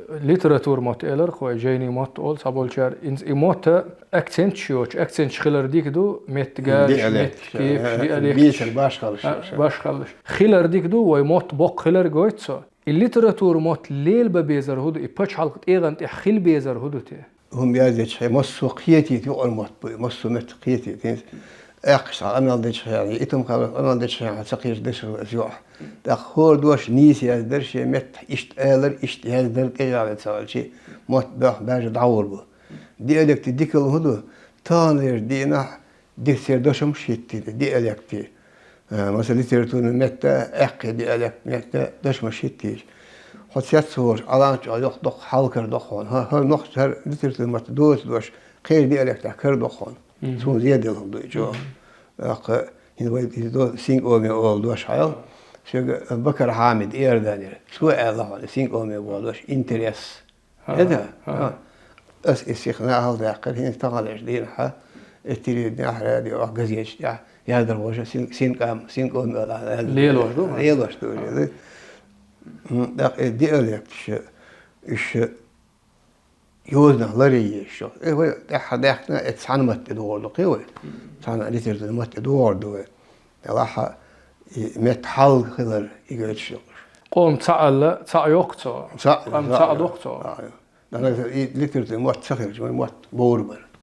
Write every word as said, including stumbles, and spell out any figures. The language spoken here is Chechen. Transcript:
Литература мотт элар-кх вай, жайни мотт олу цхьаболчара. Инца и мотт акценташ йоцуш, акценташ хилар дика ду, меттигаш, диалект, меттигаш, э, диалекташ. Бийцар башхаллаш. А, башхаллаш. Хилар дика ду, вай мотт боккха хилар гойту цо. И литература мотт лелабан безар хӀу ду, и пачхьалкхан тӀегӀан тӀехь хила безар хӀу ду те? ХӀума яздечу хье, массо а кхетийта юкъара мотт бу, массо а меттах кхетийта. ХӀинца аьккхаш цхьа къамел дечу хье, и тум кхаллах къамел дечу хье, ца кхеташ дешар ас юкъахь. ТӀаккха хӀора дош нийса яздар, шен меттахь иштта алар, иштта яздар, тӀежагӀле ца хилча, мотт баьхна баьржа дӀагӀур бу. Диалектий дикалла хӀун ду? Таханлерчу дийнахь дика церан дошамаш хӀиттийна, диалектий. Э, масала, литературный метта, аьккхий диалект метта дошамаш хӀиттийча. Хьо цецволуш, Ӏаланчо йоккха доккха хьал карадо хьуна. ХӀа-, хӀара нохча, хӀара литературный метта доцу дош кхечу диалектехь карадо хьуна. Мгм. Суна зеделла ду и чӀогӀа. ТӀаккха хӀинца вай иза до-, синкъоме олу дош хьайо. Соьга Бакар Хьамид Иорданера. Цо аьлла хьуна, синкъоме боху дош, интерес. Ага, это, ага. А. Ас и сиха нахал даьккхира, хӀинца таханлерчу дийнахь, э, телевиденехь, радиохь, газеташ тӀехь яздар вожа син-, синкъам, синкъоме ала яздар. Лелош ду, ма? Лелош ду, ага. М, тӀаккха и диалекташ, уьш йозанах ларъе езаш ю. Э, вай тӀаьххьара даьхкина, э, цхьана матте догӀур ду кхин вай. Цхьана литературный матте догӀур ду вай. Делахь и метта хьал хилар и гойтуш ю. Къоман цхьаъ аьлла, цхьаъ йоккху цо. Цхьаъ, къам цхьаъ, цхьаъ доккху цо. Цхьаъ ю. Нана и литературный мотт ца хилча, вайн мотт бовр бара.